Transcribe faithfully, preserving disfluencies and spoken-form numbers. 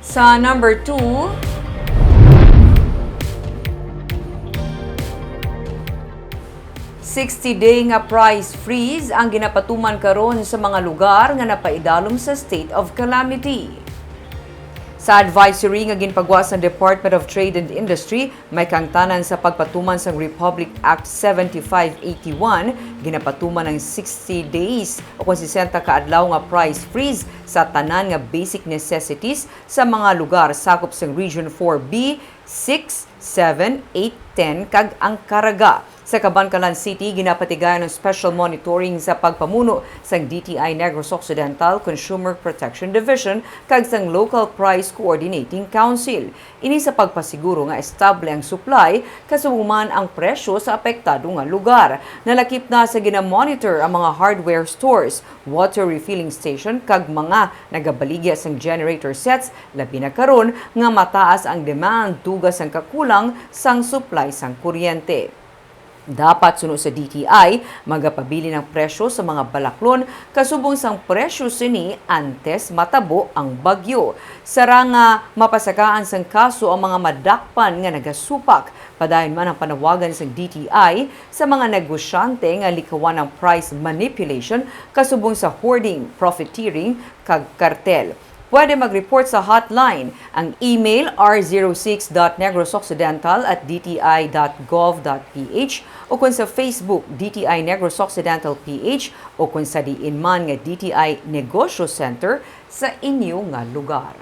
Sa number two, sixty-day nga price freeze ang ginapatuman karon sa mga lugar nga napaidalom sa state of calamity. Sa advisory nga ginpagwa sang Department of Trade and Industry, may kaangtanan sa pagpatuman sang Republic Act seventy-five eighty-one, ginapatuman ang sixty days o kon sesenta ka adlaw nga price freeze sa tanan nga basic necessities sa mga lugar sakop sang Region four B, six, seven, eight, ten, kag ang Caraga. Sa Kabankalan City, ginapatigayon ang special monitoring sa pagpamuno sang D T I Negros Occidental Consumer Protection Division kag sang Local Price Coordinating Council. Ini sa pagpasiguro nga estable ang supply, kasubong man ang presyo sa apektado nga lugar. Nalakip na sa ginamonitor ang mga hardware stores, water refilling station, kag mga nagabaligya sang generator sets, labi na karon nga mataas ang demand dugang sang kakulang sang supply sang kuryente. Dapat suno sa D T I, magapabilin ang presyo sa mga balaklon kasubong sang presyo sini antes matabo ang bagyo. Sarang nga mapasakaan sang kaso ang mga madakpan nga nagasupak, padayon man ang panawagan sang D T I sa mga negosyante nga likawan ang price manipulation kasubong sa hoarding, profiteering, kag kartel. Pwede mag-report sa hotline, ang email r zero six dot negrosoccidental at d t i dot gov dot p h, o kon sa Facebook, D T I Negros Occidental P H, o kon sa diin man nga D T I Negosyo Center sa inyo nga lugar.